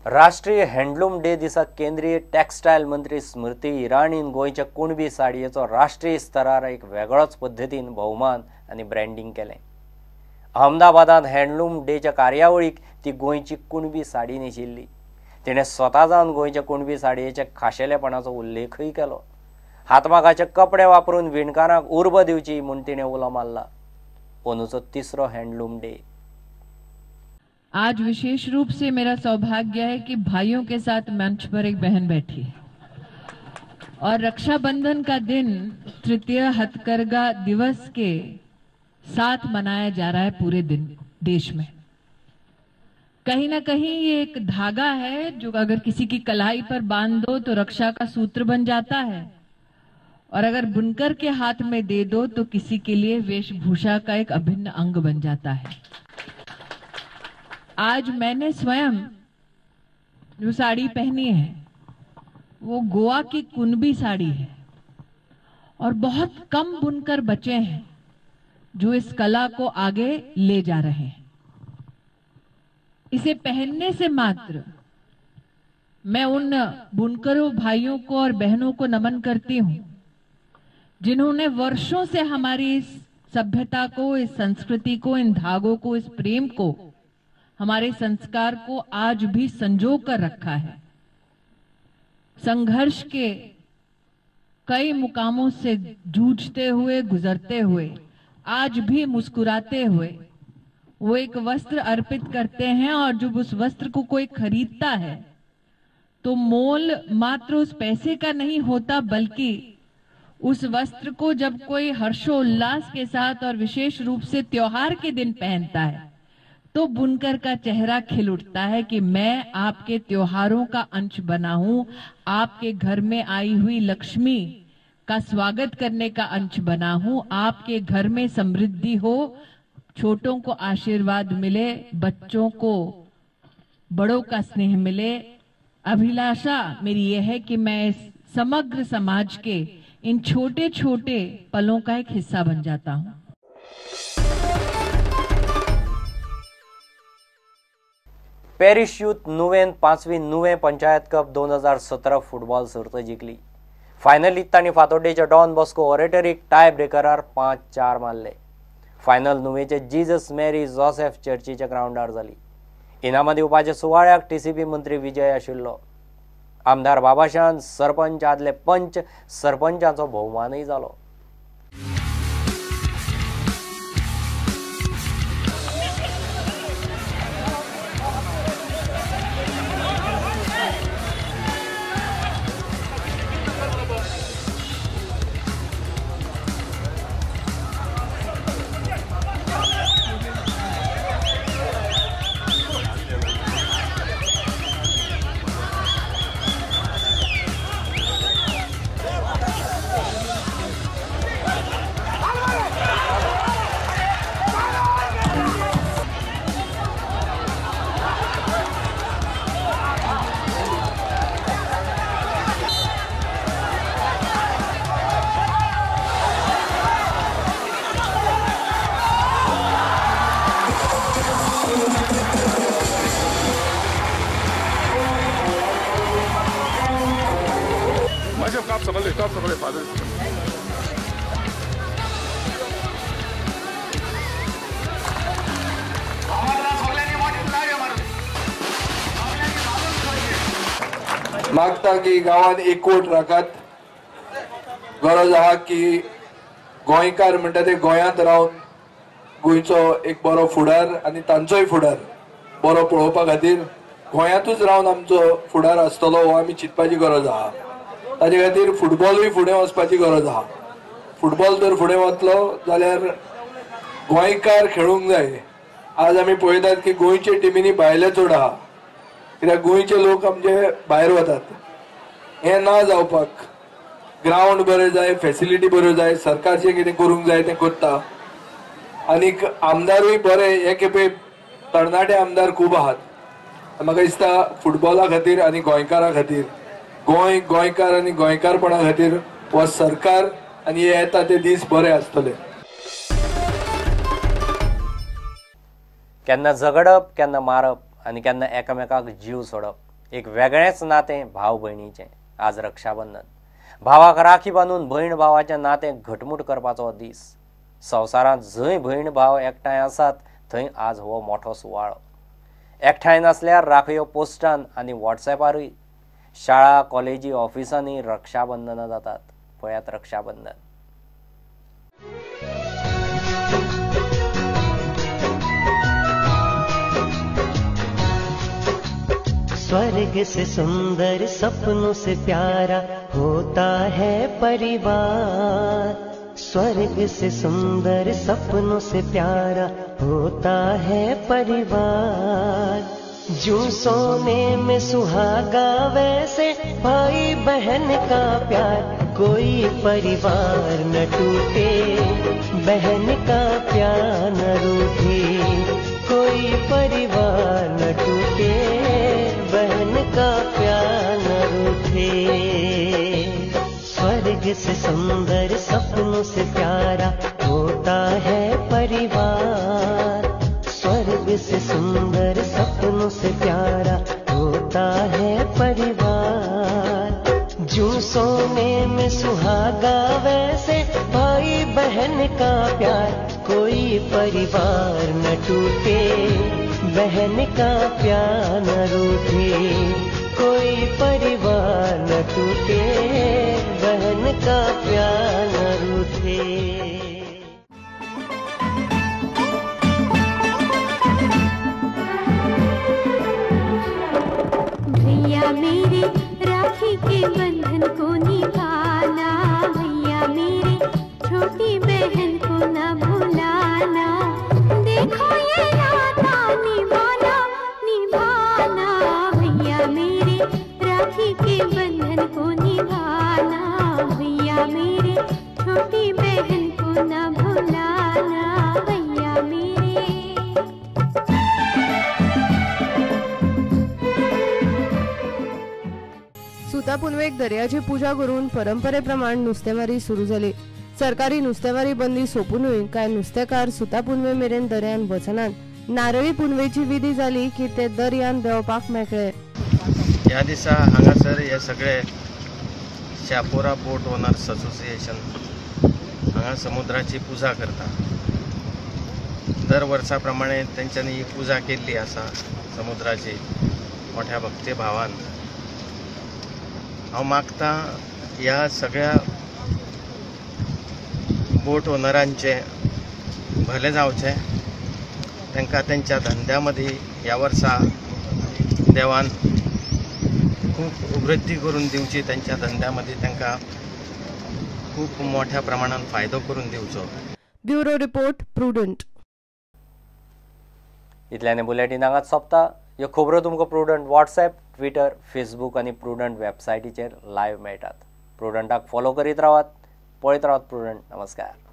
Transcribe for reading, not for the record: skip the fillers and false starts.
राष्ट्रीय handloom day दिसा केंद्रीय टेक्सटायल मंत्री स्मृती इराणीन गोंयच्या कुणबी साडयेचो राष्ट्रीय स्तरार एक वेगळोच पद्दतीन भोवमान आनी ब्रँडींग केलें। अहमदाबादांत हँडलूम डेच्या कार्यावळीक ती गोंयची कुणबी साडी न्हेशिल्ली। तिणें स्वता जावन गोंयच्या कुणबी साडयेच्या खाशेलेपणाचो उल्लेखूय केलो। हातमागाचे कपडे वापरून विणकारांक उर्बा दिवची म्हूण तिणें उलो मारला। अंदूचो तिसरो हँडलूम डे। आज विशेष रूप से मेरा सौभाग्य है कि भाइयों के साथ मंच पर एक बहन बैठी है और रक्षाबंधन का दिन तृतीय हथकरघा दिवस के साथ मनाया जा रहा है पूरे दिन देश में। कहीं ना कहीं ये एक धागा है जो अगर किसी की कलाई पर बांध दो तो रक्षा का सूत्र बन जाता है और अगर बुनकर के हाथ में दे दो तो किसी के लिए वेशभूषा का एक अभिन्न अंग बन जाता है। आज मैंने स्वयं जो साड़ी पहनी है वो गोवा की कुनबी साड़ी है और बहुत कम बुनकर बचे हैं जो इस कला को आगे ले जा रहे हैं। इसे पहनने से मात्र मैं उन बुनकरों भाइयों को और बहनों को नमन करती हूँ जिन्होंने वर्षों से हमारी इस सभ्यता को, इस संस्कृति को, इन धागों को, इस प्रेम को, हमारे संस्कार को आज भी संजो कर रखा है। संघर्ष के कई मुकामों से जूझते हुए, गुजरते हुए, आज भी मुस्कुराते हुए वो एक वस्त्र अर्पित करते हैं और जब उस वस्त्र को कोई खरीदता है तो मोल मात्र उस पैसे का नहीं होता, बल्कि उस वस्त्र को जब कोई हर्षोल्लास के साथ और विशेष रूप से त्योहार के दिन पहनता है तो बुनकर का चेहरा खिल उठता है कि मैं आपके त्योहारों का अंश बना हूं, आपके घर में आई हुई लक्ष्मी का स्वागत करने का अंश बना हूं, आपके घर में समृद्धि हो, छोटों को आशीर्वाद मिले, बच्चों को बड़ों का स्नेह मिले। अभिलाषा मेरी यह है कि मैं इस समग्र समाज के इन छोटे छोटे पलों का एक हिस्सा बन जाता हूं। पॅरीस यूथ नुवेन 5वी नुवें पंचायत कप 2017 फुटबॉल सर्त जिखली। फायनलीत तांणी फातोड्डेच्या डॉन बॉस्को ओरेटरीक टाय ब्रेकरार 5-4 मारले। फायनल नुवेचे जीजस मेरी जोसेफ चर्चीच्या ग्रावंडार जाली। इनामां दिवपाच्या सुवाळ्याक टीसीपी मंत्री विजय आशिल्लो। आमदार बाबाशान, सरपंच आदले पंच सरपंचाचो भोवमानूय जालो। मागता की गांवांत एकवट राखात। गरज आहा की गोंयकार म्हणटा ते गोंयांत रावन गोंयचो एक बरो फुडार आनी तांचोय फुडार बरो पळोवपा खातीर गोंयांतूच रावन आमचो फुडार आसतलो हो आमी चिंतपाची गरज आहा। ताजे खातीर फुटबॉलूय फुडें वचपाची गरज आहा। फुटबॉल जर फुडें वतलो जाल्यार गोंयकार खेळूंक जाय। आज आमी पळयतात की गोंयचे टिमींनी भायले चड आहा, कित्याक गोंयचे लोक आमचे भायर वतात। हें ना जावपाक ग्रावंड बरें जाय, फेसिलिटी बऱ्यो जाय, सरकार जें कितें करूंक जाय तें करता। आनीक आमदारूय बरे हे खेपे तरणाटे आमदार खूब आहात। म्हाका दिसता फुटबॉला खातीर आनी गोंयकारां खातीर, गोंय गोंयकार आनी गोंयकारपणा खातीर हो सरकार आनी हे येता ते दीस बरे आसतले। केन्ना झगडप, केन्ना मारप आनी केन्ना एकामेकाक जीव सोडप एक वेगळेंच नातें भाव भयणीचें। आज रक्षाबंधन, भावाक राखी बांदून भयण भावाचें नातें घटमूट करपाचो दीस। संवसारांत जंय भयण भाव एकठांय आसात थंय आज हो मोठो सुवाळो। एकठांय नासल्यार राखयो पोस्टान आनी वॉट्सएपारूय शाळा कॉलेजी ऑफिसांनी रक्षाबंधनां जातात। पळयात रक्षाबंधन। स्वर्ग से सुंदर सपनों से प्यारा होता है परिवार। स्वर्ग से सुंदर सपनों से प्यारा होता है परिवार। जो सोने में सुहागा वैसे भाई बहन का प्यार, कोई परिवार न टूटे बहन का प्यार न रूठे, कोई परिवार न टूटे बहन का प्यार न रूठे। स्वर्ग से सुंदर सपनों से प्यारा होता है परिवार। स्वर्ग से सुंदर सपनों से प्यारा होता है परिवार। जो सोने में सुहागा वैसे भाई बहन का प्यार, कोई परिवार न टूटे बहन का प्यार न रूठे, कोई परिवार न टूटे बहन का प्यार न रूठे। भैया मेरे राखी के बंधन को निभाना, भैया मेरे छोटी बहन को न भुलाना, देखो ये नाता निभाना निभाना, भैया मेरे राखी के बंधन को निभाना, भैया मेरे छोटी बहन को न भुलाना, भैया मेरे। सुता पुनवेक दर्याची पूजा करून परंपरेप्रमाण नुस्तेमारी सुरू जाली। सरकारी नुस्तेमारी बंदी सोंपुनूय कांय नुस्तेकार सुता पुनवे मेरेन दर्यान वचनात। नारळी पुनवेची विधी जाली की ते दर्यान देंवपाक मेकळे। ह्या दिसा हांगासर हे सगळे शापोरा बोट ओनर्स असोसिएशन हांगा समुद्राची पुजा करता। दर वर्सा प्रमाणे तेंच्यांनी ही पुजा केल्ली आसा समुद्राची मोठ्या भक्तिभावान। हांव मागता ह्या सगळ्या बोट ओनरांचे भले जावचें, तांकां तेंच्या धंद्या मदीं ह्या वर्सा देवान खूब वृद्धी करून दिवची, तेंच्या धंद्या मदीं तांकां खूब मोठ्या प्रमाणान फायदो करून दिवचो। Bureau report, Prudent. इतल्याने बुलेटीन हांगाच सोंपता। ह्यो खबरो तुमकां प्रुडंट वॉट्सएप, ट्विटर, फेसबूक आनी प्रुडंट वेबसायटीचेर लायव्ह मेळटात। प्रुडंटाक फॉलो करीत रावात, पळयत रावात प्रुडंट। नमस्कार।